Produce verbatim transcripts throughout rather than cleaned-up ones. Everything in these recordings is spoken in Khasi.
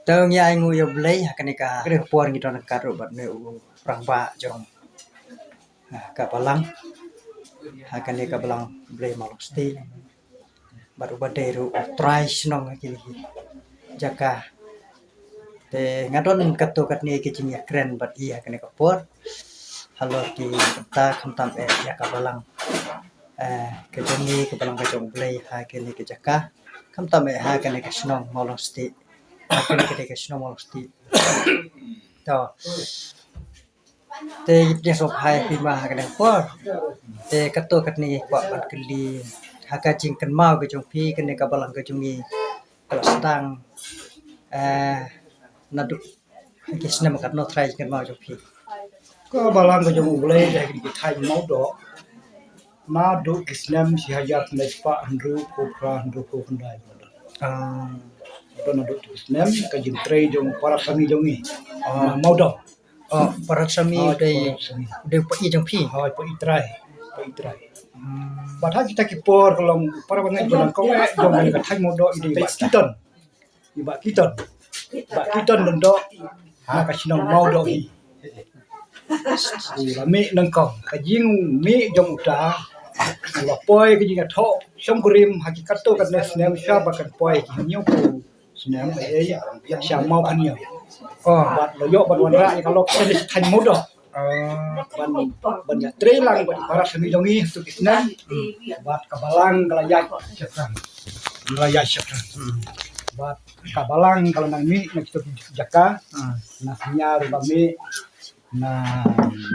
Te ngi ai nguh ïa U Blei ha kane ka, kane ka por ngi don ryngkat ruh bad une u rangbah jong, ah, ka balang ha kane ka balang Blei Mawlongstieh. Bad uba dei ruh u trai shnong ha kine ki jaka. Te nga don katto katne ki jingïakren bad ïa kane ka por halor ki bynta khamtam eh ïa ka balang, eh, ka jong ngi, ka balang ka jong U Blei ha kane ka jaka, khamtam eh ha kane ka shnong Mawlongstieh, ha kane ka dei ka shnong Mawlongstieh. To. Te ïa sngewbha ïa phi ma ha kane ka por. Te katto katne kwah ban kylli ha ka jingkynmaw ka jong phi, kane ka balang ka jong ngi ka la sdang, eh, naduh ki snem, katno trai jingkynmaw jong phi? Ka balang ka jong U Blei da ki thaiñ Mawdoh naduh ki snem shi hajar khyndai spah hynriewphew phra, hynriewphew khyndai. Ah. Naduh ki snem ka jingtrei jong para sami jong ngi. Ah. Mawdoh. Oh, para sami. Oh, u dei, para sami. U dei u paid jong phi? Oh, paid trai. Paid trai. Hmm. Bad ha kita ki por ka long para bangeit ba nyngkong eh jong ka thaiñ Mawdoh i dei Bah Kiton. I Bah Kiton. Bah Kiton Lyngdoh. Ha ka shnong Mawdoh hi. U la mih nyngkong. Ka jingmih jong uta, u la poi ka jingïathoh shongkurim ha ki katto katne snem, sha ba kan poi ki hynñiewphew snem, eh, sha Mawphaniang. Oh. Bad la ïoh ban wanrah ïa ka lok sha thaiñ Mawdoh. Oh. Ban, ban ïatrei lang bad para sami jong ngi ha kito ki snem. Hmm. Bad ka balang ka la ïaid shaphrang. Ka la ïaid shaphrang. Hmm. Bad ka balang ka la nang mih na kito ki jaka. Hmm. Na Synñia ruh la mih. Na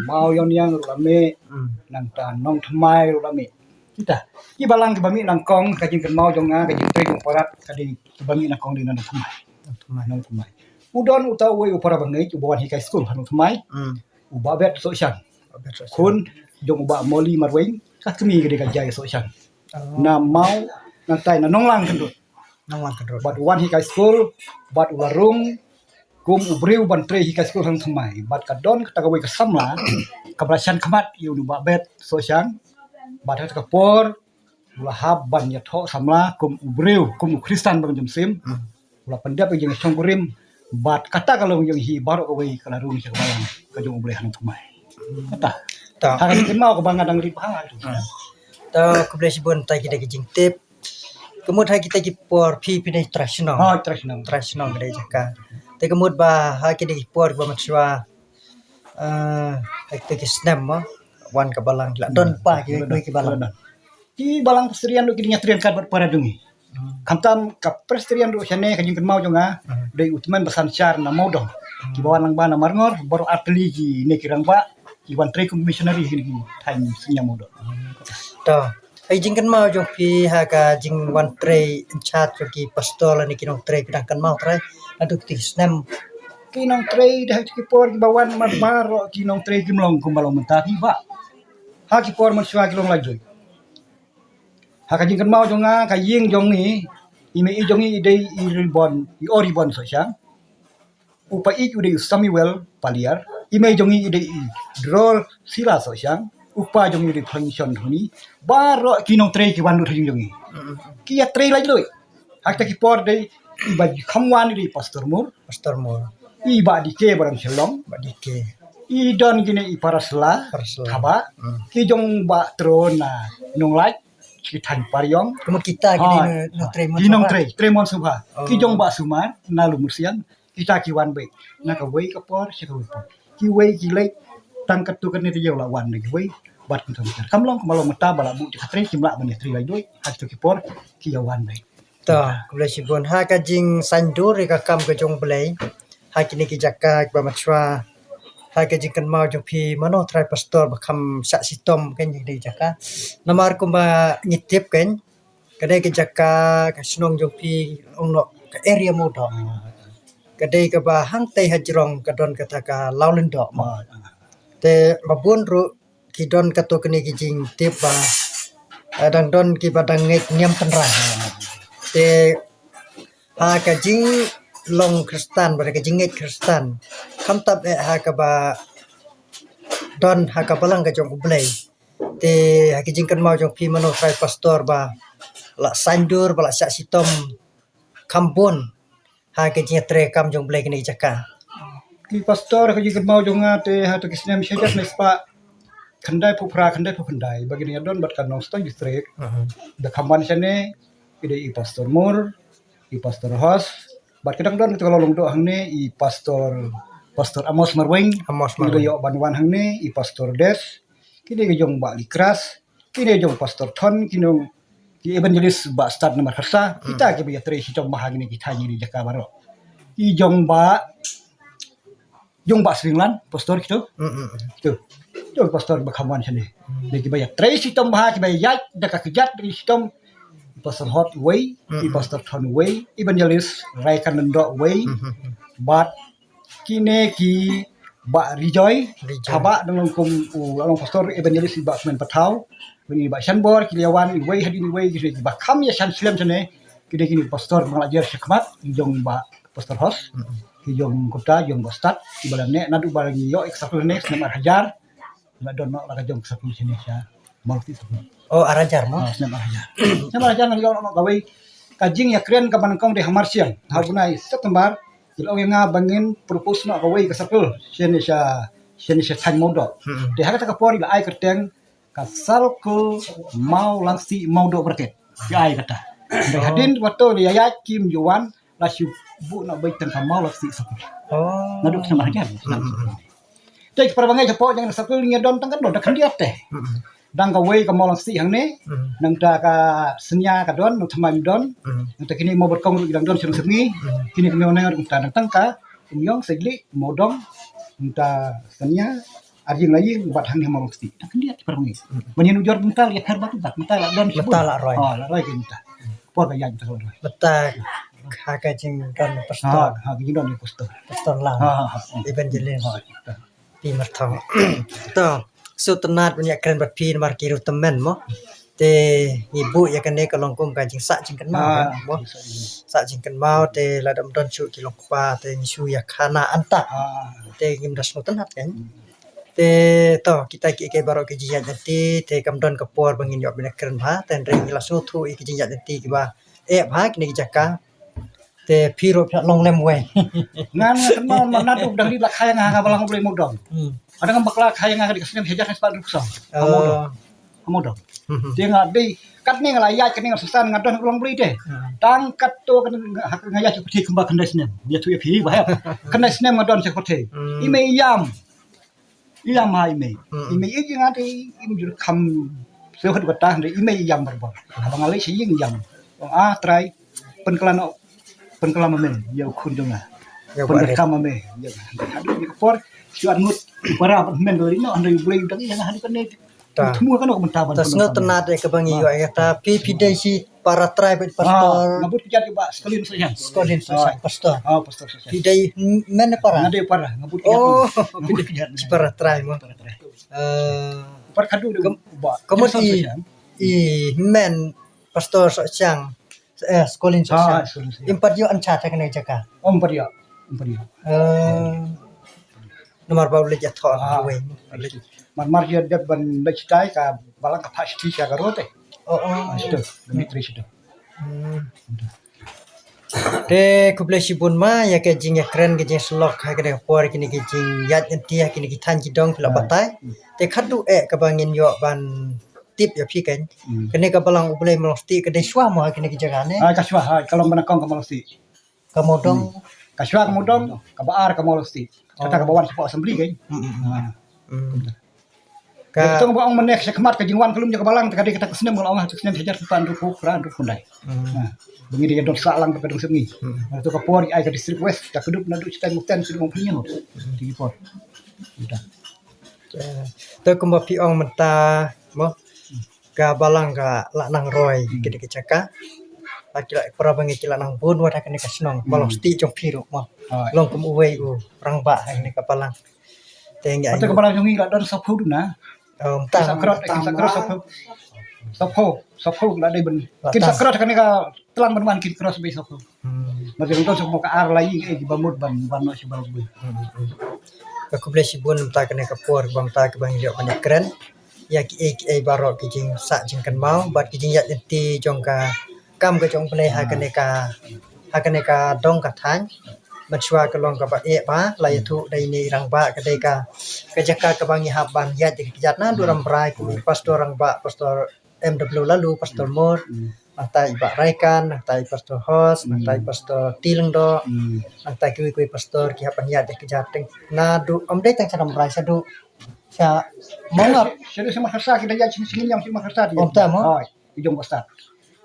Mawïoniang ruh la mih. Hmm. Nangta Nongthymmai ruh la mih. Kita ki balang kiba mih nyngkong, ka jingkynmaw jong nga, ka jingtrei jong u Parat ka dei kiba mih nyngkong dei na Nongthymmai. Nongthymmai. Nongthymmai. U don uta uwei u para bangeit uba wan hikai skul ha Nongthymmai. Hmm. U Bah Bet Sohshang. Bah Bet Sohshang. Khun jong u Bah Moli Marwein, ka kmie ka dei ka Jai Sohshang. Oh. Na Maw, nangta na Nonglang Kyndut. Nonglang Kyndut. Bad u wan hikai skul, bad u la rung kum u briew ban trei hikai skul ha Nongthymmai. Bad ka don kata kawei ka samla kaba la shah khmat ïa u Bah Bet Sohshang. Bad ha kata ka por u la hap ban ïathoh samla kum u briew, kum u Khristan ba jumsim. Hmm. U la pyndep ïa ka jingshongkurim. Bad kata ka long jong hi baroh kawei ka la rung sha ka balang ka jong U Blei ha Nongthymmai. Kata. Ta. Ha ka jingkynmaw kaba nga dang rit bha. Hmm. Ta, khublei shibun, ta kita ki jingtip. Ka mut ha kita ki por phi, phi dei trai shnong. Oh, trai shnong. Trai shnong ka dei jaka. Te ka mut ba ha kita ki por ba mynshuwa, eh, ha kita ki snem mo, wan ka balang, la don pa ki, ki balang. Ki balang Presbyterian ruh ki dei ïatrei ryngkat bad para jong ngi. Hmm. Khamtam ka Presbyterian ruh shane, ka jingkynmaw jong nga, hmm, dei u tymmen basan shar na Mawdoh. Hmm. Kiba wan lang ba na Marngor, baroh artylli kine ki rangbah ki wan trei kum missionary ha kine ki thaiñ Synñia Mawdoh. Hmm. To. Ai jingkynmaw jong phi ha ka jingwan trei in charge jong ki pastor lane ki nongtrei, phi dang kynmaw trai naduh ki snem? Ki nongtrei da ha ki por kiba wan, mar baroh ki nongtrei kim long kumba long mynta phi bah. Ha ki por mynshuwa ki long laitluid. Ha ka jingkynmaw jong nga, ka ïing jong ngi, i mei jong ngi i dei i Ribon, i O Ribon Sohshang. U paid u dei u Samuel Paliar, i mei jong ngi i dei i Dror Sila Sohshang, u pa jong ngi u dei Phlangshon Dhoni, baroh ki nongtrei ki wan lut ha ïing jong ngi. Ki ïatrei laitluid. Ha kita ki por dei, iba kham wan i dei Pastor Mur. Pastor Mur. I Bah D K ba dang Shillong. Bah D K. I don kine i para sla. Para sla. Thaba. Hmm. Ki jong Bah Tro na Nonglait. Ki thaiñ Pariong. Ka mut kita ki dei nongtrei mon sngewbha. Ki nongtrei, trei mon sngewbha. Oh. Ki jong Bah Sumar na Lumursiang. Kita ki wan beit na kawei ka por sha kawei ka por. Kiwei ki leit tang katto katne te ïa la wan na kiwei. Bad kumta kumta. Kam long kumba long mynta ba la buh ïa ka trei, kim lah ban ïatrei laitluid. Ha kito ki por ki ïa wan beit. To, khublei shibun. Ha ka jingsaiñdur ïa ka kam ka jong U Blei ha kine ki jaka kiba mynshuwa, ha ka jingkynmaw jong phi, mano trai pastor ba kham shah shitom kein ha kine ki jaka? Namar kumba ngi tip kein, ka dei ka jaka, ka shnong jong phi, ong noh ka area Mawdoh. Ka dei kaba hangtei hajrong ka don kata ka Lawlyngdoh mo. Te ba bun ruh ki don katto katne ki jingtip ba, eh, dang don kiba dang ngeit niam tynrai. Te ha ka jinglong Khristan bad ka jingngeit Khristan, khamtam eh ha kaba don ha ka balang ka jong U Blei. Te ha ka jingkynmaw jong phi, mano trai pastor ba la saiñdur, ba la shah shitom kham bun ha ka jingtrei kam jong U Blei kane ka jaka? Ki pastor ka jingkynmaw jong nga te ha tu ki snem shi hajar khyndai spah khyndai phew phra khyndai phew khyndai ba kine don bad ka Nongstoiñ District. Da kham wan shane ki dei i Pastor Mur, i Pastor Hos, bad ka dang don ka Lawlong Doh hangne i Pastor, Pastor Amos Marweng. Amos Marweng. Ki dei ïoh ban wan hangne i Pastor Des, kine ki jong Bah Likras, kine jong Pastor Thon, kine ki evangelist Bah Stad namar kharsa. Kita ki ba ïatrei shitom bha ha kine ki thaiñ kine jaka baroh. Ki jong Bah, jong Bah Sringlan, pastor kito. Kito. Jong pastor ba kham wan shane. Dei ki ba ïatrei shitom bha, ki ba ïaid da ka kjat da shitom. Pastor Hot wei, i Pastor Thon wei, evangelist Rai Kanando wei. Bad kine ki Bah Rijoy, Rijoy. Haba dang long kum u la long pastor evangelist i Bah Kmen Pathaw, kine Bah Shanbor, ki la wan iwei hadien iwei, ki ba kham ïa shan slem shane, kine kine pastor ba nga la jer shakhmat, i jong Bah Pastor Hos, ki jong kumta, jong Bah Stad, ki ba la neh naduh ba ngi ïoh i ka circle ne snem ar hajar, la don noh la ka jong ka circle shane sha Mawlongstih circle. Oh, ar hajar mo? Ah, snem ar hajar. Snem ar hajar ngi ïoh noh kawei ka jingïakren kaba nyngkong dei ha Marsiang. Ha u bnai September, ki la ong ïa nga ba ngin propose noh kawei ka circle shane sha, shane sha thaiñ Mawdoh. Te ha kata ka por i la ai kyrteng ka circle Mawlongstih Mawdoh Bracket. Ki ai kata. Te hadien wat to ïa ïaid kim ju wan, la shu buh noh beit tang ka Mawlongstih circle. Naduh snem ar hajar. Te ki para bangeit hapoh jong ka circle ngi don tang ka don da khyndiat te. Dang kawei ka Mawlongstih hangne, nangta ka Snia ka don, nangta Thymmai don, nangta kine Mawbyrkong ruh ki dang don sha Nongshemngi, kine ka Mawngor nangta, nangta ka Umïong, Saitjlih, Mawdong, nangta Snia, Arïeng Laiïeng bad hangne Mawlongstih. Da khyndiat ki para bangeit. Ban ïanujor mynta la ïapher bad mynta la don shibun. Mynta la roi. Ah, la roi ki mynta. Por ka ïaid mynta la roi. Mynta ha ka jingdon pastor. Ha, ha ka jingdon pastor. Pastor Lang. Ha, ha, ha. Evangelist. Ha, ha. Pi Marthong. To, sngewtynnat ban ïakren bad phi namar ki ruh tymmen mo. Te ngi buh ïa kane ka long kum ka jingsah jingkynmaw mo. Sah jingkynmaw te lada ym don shuh ki long kpa te ngi shu ïa khana anta. Te ngim da sngewtynnat kan. Te to kita ki, ki baroh ki jingïaid lynti te kam don ka por ba ngin ïoh ban ïakren bha te hynrei ngi la sngewthuh ïa ki jingïaid lynti kiba eh bha kine ki jaka. Te phi ruh phi la long lem wei. Ngan nga kynmaw ma naduh dang dei la kha ïa nga ha ka balang U Blei Mawdong. Ada nga bakla kha ïa nga ka dei ka snem hajar khyndai spah hynriewphew saw. Ha Mawdong. Ha Mawdong. Te nga dei katne nga la ïaid katne nga la san nga don ha ka balang U Blei te. Tang katto katne nga ïaid sha pyrthei kumba khyndai snem. Ïathuh ïa phi ba hep. Khyndai snem nga don sha pyrthei. I mei ïam. Ïam ha i mei. I mei i jingate im jur kham sngewhun kata hynrei i mei ïam barabor. Haba nga leit sha ïing ïam. Ong, ah, Trai, pynkylla noh, pynkylla ma me ïa u khun jong nga. Pynkylla ma me ïa nga. Haduh kane ka por shu arngut para ban men dori noh hynrei U Blei u dang ïa nga haduh kane. Thmu kano ka bynta ban. Ta sngewtynnat ïa kaba ngi ïoh ïa kata. Phi, phi dei shi para trai bad pastor. Nga bud kjat ïa Bah Skolin Sohshiang. Skolin Sohshiang, pastor. Ah, pastor Sohshiang. Phi dei men para? Nga dei para, nga bud kjat. Oh, nga bud kjat. Shi para trai mo. Para trai. Eh, para khadu de. Kamu i, i men pastor Sohshiang. Eh, Skolin Sohshiang. Im pat ïoh an chat ha kane jaka. Om pat ïoh. Om pat ïoh. Eh, Namar ba u leit ïathoh kawei. Mar mar ïa dep ban leit shitai ka balang ka phah shitai sha ka rot eh. Oh, oh. Shitai, demi tri shitai. Te khublei shibun ma ïa ka jingïakren ka jingsyllok ha kane ka por kine ki jingïaid lynti ha kine ki thaiñ ki dong phi la batai. Te khadduh eh kaba ngin ïoh ban tip ïa phi kan. Kane ka balang U Blei Mawlongstih ka dei shuwa mo ha kine ki jaka ne? Ah, ka shuwa ha ka long ba nyngkong ka Mawlongstih. Ka Mawdong. Ka shuwa ka Mawdong, kaba ar ka Mawlongstih. Kata kaba wan shapoh assembly kan. Ka tong ba ong mynne shakhmat ka jingwan ka lum jong ka balang te ka dei kata ka snem ka la ong ha ka snem hajar khyndai spah hynriewphew phra hynriewphew khyndai. Ba ngi dei don sah lang ka dong snem ngi. Kata ka por ai ka District West ka kdup naduh shitai mutton snem ong pynïoh. Ti ki por. Te kumba phi ong mynta mo. Ka balang ka la nang roi kine ki jaka. Ha ki la para bangeit ki la nang bun wat ha kane ka shnong Mawlongstih jong phi ruh mo. Long kum uwei u rangbah ha kane ka balang. Te ngi ai ka balang jong ngi la don saphew duna. Sa krot sa krot saphew. Saphew saphew la dei ban kin sa krot ha kane ka tlang ban wan kin krot saphew saphew. Mar jong don saphew ka ar lai ngi ai ki ba mut ban ban no shi ba bun. Ka khublei shibun mynta kane ka por ba mynta ka ba ngi ïoh ban ïakren. Ïa kiei kiei baroh ki jingsah jingkynmaw bad ki jingïaid lynti jong ka kam ka jong U Blei ha kane ka ha kane ka dong ka thaiñ. Mynshuwa ka long kaba eh ba la ïathuh da ine i rangbah, ka dei ka, ka jaka kaba ngi hap ban ïaid da ka kjat naduh Rambrai kum i pastor rangbah, pastor M W Lalu, pastor Mor, nangta i Bah Raikan, nangta i pastor Hos, nangta i pastor Tilengdo, nangta kiwei kiwei pastor ki hap ban ïaid da ka kjat naduh, ym dei tang sha Rambrai, shaduh sha Mawngap. Shaduh sha Madrasa ki da ïaid sha Sngewnyngkong, sha Madrasa. Ym ta mo? Hooid, i jong pastor.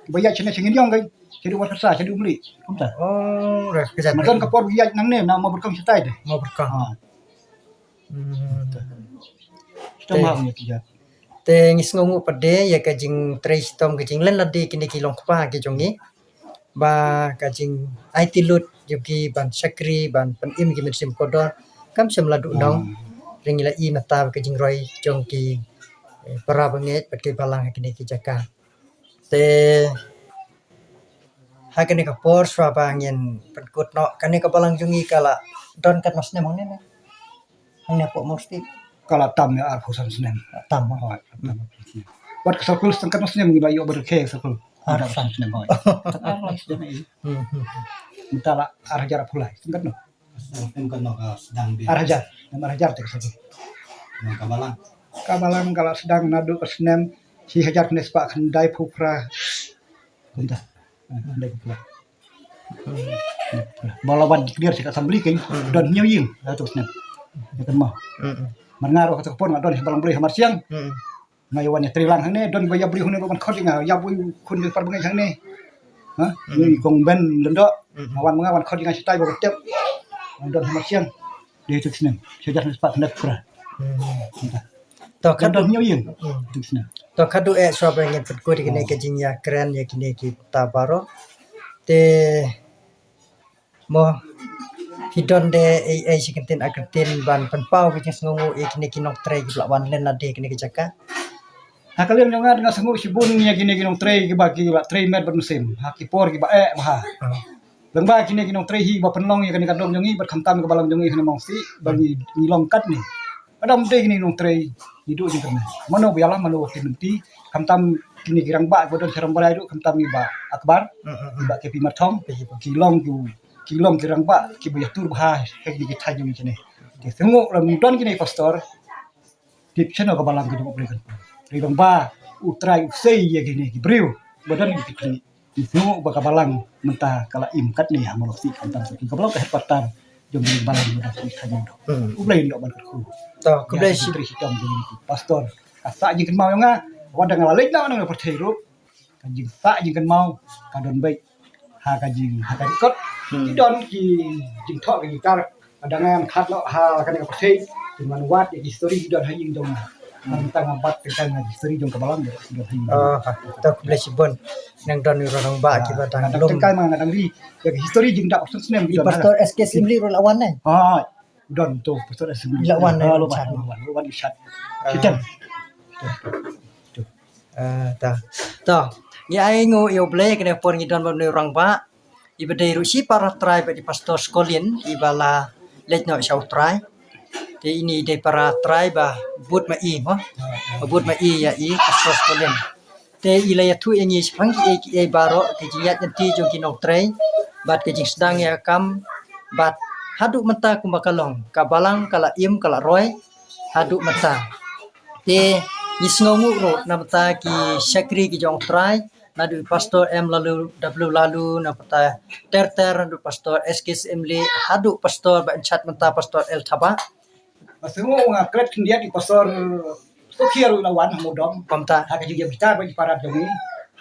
Ba ïaid sha Sngewnyngkong kai, shaduh Madrasa, shaduh Umli. Ym ta. Oh, right, ka jaka. Mynta ka por ïaid nangne na Mawbyrkong shatai de. Mawbyrkong. Ha. Hmm. Te, te ngi sngewnguh pat de ïa ka jingtrei shitom, ka jinglen lade kine ki longkpa ki jong ngi. Ba ka jingaiti lut jong ki ban shakri, ban pynim ki mynsiem kordor, kam shym la duh nong. Ring la i mynta ka jingroi jong ki, eh, para bangeit bad ki balang ha kine ki jaka. Te ha kane ka por shuwa ba ngin pynkut noh, kane ka balang jong ngi ka la don katno snem hangne ne? Hangne hapoh Mawstip. Ka la tam ïa arphew san snem. Tam, ha? Hooid, tam. Wat ka circle tang katno snem ngi la ïoh ba rkhie circle. Arphew san snem, hooid. Tang arphew san snem, eh. Hmm, hmm, hmm. Mynta la ar hajar arphew lai, tang katno? Sdang, em, katno ka sdang biang? Ar hajar, em, ar hajar te ka sdang. Em, ka balang? Ka balang ka la sdang naduh ka snem shi hajar khyndai spah khyndaiphew phra. Kumta. Eh, khyndaiphew phra. Ba la wan declare sha ka assembly kein, don hynñiew ïing, la tu snem. Ïa kynmaw. Mar nga ruh kata ka por nga don sha Balang Blei ha Marsiang. Nga ïa wan ïa trei lang hangne, don ba ïa briew hangne ba wan khot ïa nga, ïa briew khun ïa par bangeit hangne. Ha? Ïa i kong Ben Lyngdoh. Nga wan ma nga wan khot ïa nga shatai ba tep. Nga don ha Marsiang. Dei tu snem. Sha jar snem spah khyndai phra. Hmm. Ynda. To ka don hynñiew ïing. Hmm. Tu snem. To ka dei eh shuwa ba ngin pynkut ïa kine ki jingïakren ïa kine kita baroh. Te mo, phi don de ei ei shi kyntien ar kyntien ban pynpaw ka jingsngewnguh ïa kine ki nongtrei kiba la wan len lade kine ki jaka? Ha ka liang jong nga nga sngewnguh shibun ïa kine ki nongtrei kiba ki la trei met bad mynsiem ha ki por kiba eh bha. Hmm. Lyngba kine ki nongtrei hi ba pynlong ïa kane ka dong jong ngi bad khamtam ka balang jong ngi ha Mawngap ba ngi, ngi long katne. Adam dei kine ki nongtrei, ngi duh jingkyrmen. Mano ba ïalam, mano ba pynlynti, khamtam kine ki rangbah ba don sha Rambrai ruh, khamtam i Bah Akbar, i Bah K P Marthong, ki long ki, ki long ki rangbah kiba ïatur bha ha kine ki thaiñ jong ngi kine. Te sngewnguh lada don kine ki pastor, tip shano ka balang ka jong U Blei kan poi. Hynrei ba U Trai u sei ïa kine ki briew ba don ki kti. Ngi sngewnguh ba ka balang mynta ka la im katne ha Mawlong Sih, khamtam sa ka balang ka headquarter jong ka balang mynta ka thaiñ jong. Hmm. U Blei un ïoh ban kyrkhu. To, khublei shibun. Pastor, ka sah jingkynmaw ïa nga, wat da nga la leit noh na pyrthei ruh, ka jingsah jingkynmaw ka don beit ha ka jing, ha ka record. Hmm. Ki don ki jingthoh ka guitar. Lada nga ïa khat noh ha kane ka pyrthei, kin wan wad ïa ki history ki don ha ïing jong nga. Nangta nga bat tang ka history jong ka balang, ki don ha ïing jong nga. Oh, ha. To khublei shibun. Nang don ïa u rangbah kiba dang lum. Tang ka ma nga dang ri ïa ki history jingdap san snem ki don. I Pastor S K Syiemlieh ruh la wan ne? Ah, don tu Pastor S K Syiemlieh. La wan ne? Ah, la wan, la wan, la wan shat. Ah. Kita. Ah, ta. To, ngi ainguh ïa U Blei kane por ngi don bad une u rangbah. Iba dei ruh shi para trai bad i Pastor Skolin, iba la leit noh sha U Trai. Te ine i dei para trai ba bud ma i mo. Ba bud ma i ïa i Pastor Skolin. Te i la ïathuh ïa ngi shaphang kiei kiei baroh, ka jingïaid lynti jong ki nongtrei bad ka jingsdang ïa ka kam bad haduh mynta kumba ka long, ka balang ka la im ka la roi haduh mynta. Te ngi sngewnguh ruh na bynta ki shakri ki jong U Trai, naduh i Pastor M Lalu, W Lalu, na bynta ter ter, naduh Pastor S K Syiemlieh, haduh Pastor ba in charge mynta Pastor L Thabah. Nga sngewnguh, nga klet khyndiat i Pastor Sokhia ruh i la wan ha Mawdong. Kumta. Ha ka jingïabita bad i para jong ngi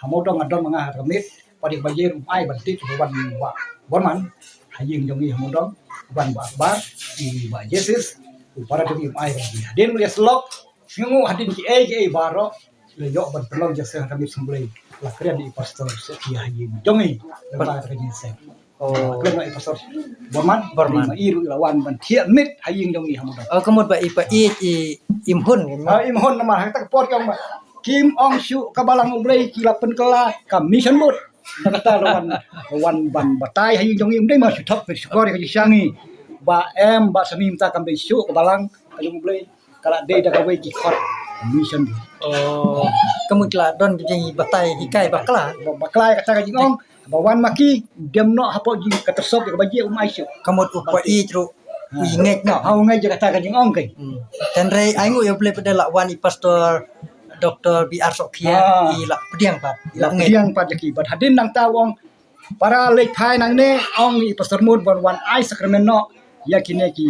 ha Mawdong, nga don ma nga ha ka miet. Pat i Bah Jer um ai ban tip, wan Bah Borman ha ïing jong ngi ha Mawdong, wan Bah Akbar, i Bah Jesus, u para jong ngi um ai ban tip. Hadien ruh ïa Slok, sngewnguh hadien kiei kiei baroh la ïoh ban pynlong jingïaseng ha ka miet seng Blei. La kren i Pastor Sokhia ha ïing jong ngi. Ba ka jingïaseng. Oh. Kren i Pastor Borman, Borman. Ma i ruh la wan ban thiah miet ha ïing jong ngi ha Mawdong. Oh, ka mut ba i pa i, i Im Hun, kan? Ah, Im Hun namar ha kata ka por ki ong ba kim ong shuh ka balang U Blei, ki la pynkylla ka mission board. Kata la wan, la wan ban batai ha ïing jong ngi, ym dei ma shu thok, shu kor ïa ka jingshisha ngi. Ba em, ba sani mynta kam dei shuh ka balang ka jong U Blei. Ka la dei da kawei ki khot mission. Oh, ka mut la don ka jingbatai hikai bakla. Ba-, bakla ïa kata ka jingong. Ba wan ma ki dem noh hapoh jingkatrsop ïa ka baje um ai shuh. Ka mut u pa i tru u ngeit noh. Ha, u ngeit ïa kata ka jingong kai. Hmm. Tynrai ai nguh ïa U Blei pat de la wan i Pastor Doktor B R Sohkhia, ah, i la pdiang pat, i la ngeit. Pdiang pat ïa ki. Bad hadien nangta u ong para leit phai nangne, ong i Pastor Mut ban wan ai sakramen noh ïa kine ki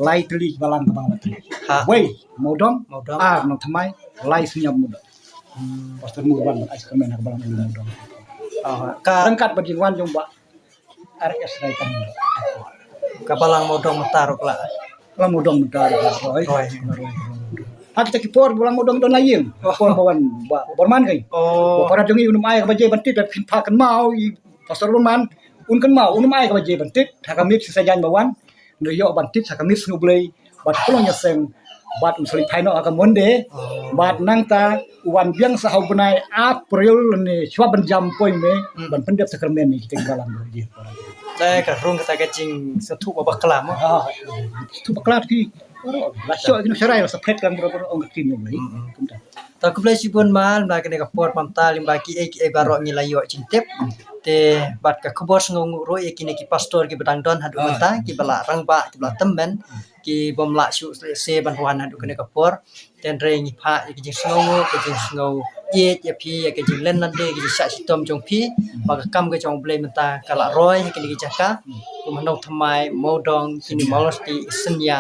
lai tylli ki balang ka Bangla Trep. Ha. Wei, Mawdong, Mawdong. Ar, Nongthymmai, lai Synñiam Mawdong. Hmm. Pastor Mut wan ban ai sakramen ha ka balang Mawdong. Ah, ka ryngkat bad jingwan jong Bah R S Raitang. Ka balang Mawdong mynta ruh ka la. Balang Mawdong mynta ruh ka la roi. Roi. Ka la roi. Ha kita ki por balang Mawdong don la ïing. Oh. Por ba wan Bah Borman kai. Oh. Ba para jong ngi un ym ai ka baje ban tip, phin phah kynmaw i Pastor Borman, un kynmaw un ym ai ka baje ban tip. Ha ka miet shi sajan ba wan. Ngi ïoh ban tip sa ka miet Sngi U Blei, bad ka long ïaseng, bad un sa leit phai noh ha ka Monday, oh, bad nangta u wan biang sa ha u bnai April ne shuwa ban jam poi May, hmm, ban pyndep sakramen ïa kita ki balang baroh. Te ka rung kata ka jingsngewthuh ba bakla mo. Ha, sngewthuh bakla te phi. La shoh ki nongshakri la sa phet klang baroh baroh ong ka ktien U Blei. Hmm, hmm. Kumta. Te khublei shibun ma, lyngba kane ka por mynta, lyngba kiei kiei baroh ngi la ïoh jingtip. Te bad ka khubor sngewnguh ruh ïa kine ki pastor kiba dang don haduh mynta, kiba la rangbah, kiba la tymmen, ki bym lah shuh lehse ban wan haduh kane ka por. Tynrai ngi phah ïa ka jingsngewnguh, ka jingsngew ïeit ïa phi, ïa ka jinglen lynti, ka jingshah shitom jong phi ba ka kam ka jong U Blei mynta ka la roi ha kine ki jaka. Kum ha Nongthymmai, Mawdong, kine Mawlong Siti, Synñia,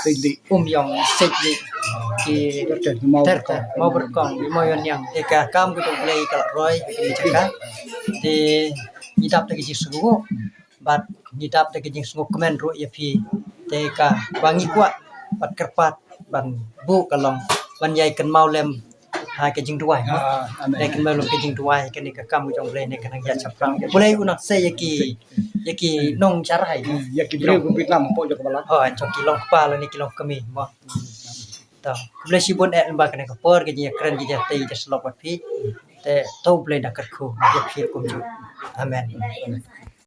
Sitli, Umïong, Sitli, ki Terter, Mawbyrkong, ki Mawïaniang. Te ka kam ka jong U Blei ka la roi ha kine ki jaka. Te ngi dap da ka jingsngewnguh bad ngi dap da ka jingsngewkmen ruh ïa phi. Te kaba ngi kwah bad kyrpad ban buh ka long ban ïai kynmaw lem ha ka jingduwai. Ah, amen. Ïai kynmaw lem ka jingduwai, kane ka kam ka jong U Blei ne ka nang ïaid shaphrang. U Blei u nang sei ïa ki, ïa ki nongjarai. Hmm, ïa ki briew ka Vietnam hapoh jong ka balang. Oh, jong ki long kpa lane ki long kmie mo. To, khublei shibun eh lyngba kane ka por ka jingïakren ka jingïatei ka jingïasyllok bad phi. Te to U Blei un da kyrkhu ïa phi kumjuh. Amen.